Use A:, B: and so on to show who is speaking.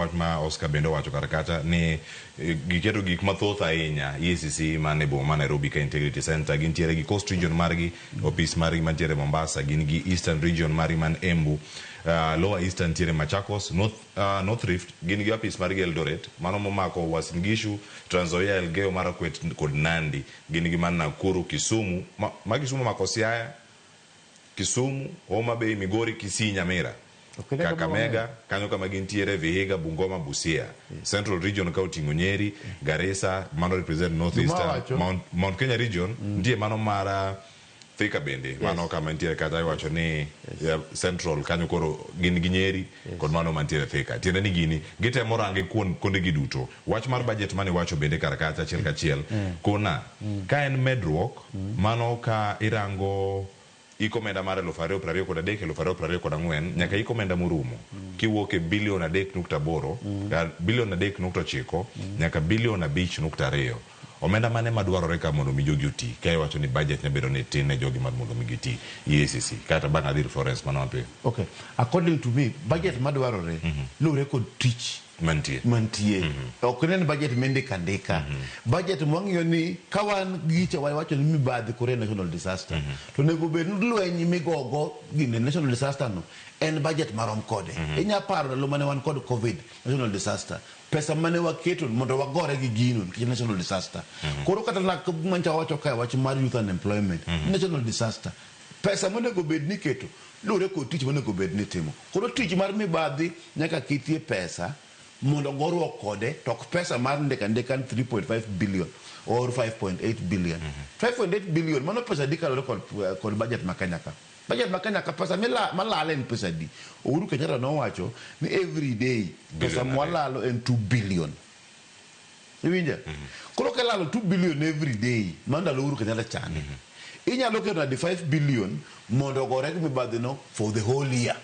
A: Wach ma Oscar bende owacho kar kacha ni giketo gik mathoth ahinya. EACC man e boma ma Nairobi ka Integrity Center, gintiere gi Coast Region margi, ofis margi mantiere Mombasa, gin gi Eastern Region margi man Embu, Lower Eastern ntiere Machakos, North Rift gin gi apis margi Eldoret, mano momako Uasin Gishu, Trans Nzoia, Elgeyo Marakwet kod Nandi, gin gi man Nakuru, Kisumu, ma Kisumu omako Siaya, Kisumu, Homa Bay, Migori, Kisii, Nyamira, Kakamega, kanyo kama gintiere, Vihiga, Bungoma, Busia. Central Region ka oting'o Nyeri, Garissa, mano represent North Eastern, Mount Kenya Region, nitie mano mar Thika bende, mano kama nitiere kata iwacho ni Central kanyo koro gin gi Nyeri kod mano mantiere Thika. Tiende ni gini gitemo range kuonde gi duto. Wach mar budget mane iwacho bende kar kacha achiel kachiel, kona ka en medruok mano ka irango hik omenda mar 2023, 2024 nyaka hik omenda morumo kiwuok e bilion 3.8, bilion 3.9 nyaka bilion 5.2. Omenda mane madwarore ka mondo mi jogi oti? Ka iwacho ni budget nyabedo ni tin ne jogi mar mondo mi giti EACC kata bang' adhir Florence mano mapiyo.
B: Okay. According to me, budget madwarore luwore kod tich
A: mantie.
B: Mantie. Ok nen budget mindiko andika. Budget mwang'iyo ni ka wan gicha wawacho ni mibadhi koro en national disaster. To onego bed ni lweny migogo gine national disaster no en budget marom kode. Inya paro ndalo mane wan kod COVID national disaster. Pesa mane waketo mondo wagore gi gino nikech national disaster. Koro kata mancha wawacho kae wach mar youth unemployment, national disaster. Pesa monego bed ni iketo luwore kod tich monego bed ni itimo. Koro tich mar mibadhi nyaka ketie pesa mondo goruok kode, to ok pesa mar ndiko andika ni 3.5 billion or 5.8 billion. 5.8 billion mano pesa adi kaluwore kod budget ma Kenya ka? Budget ma Kenya ka pesa malal en pesa adi? Uhuru Kenyatta nowacho ni every day pesa
A: Billion 2.
B: Mwalalo en 2 billion. Iwinja? Koro kilalo 2 billion every day, mano ndalo Uhuru Kenyatta chande. Inyalo keto nadi 5 billion mondo ogore gi mibadhi no for the whole year?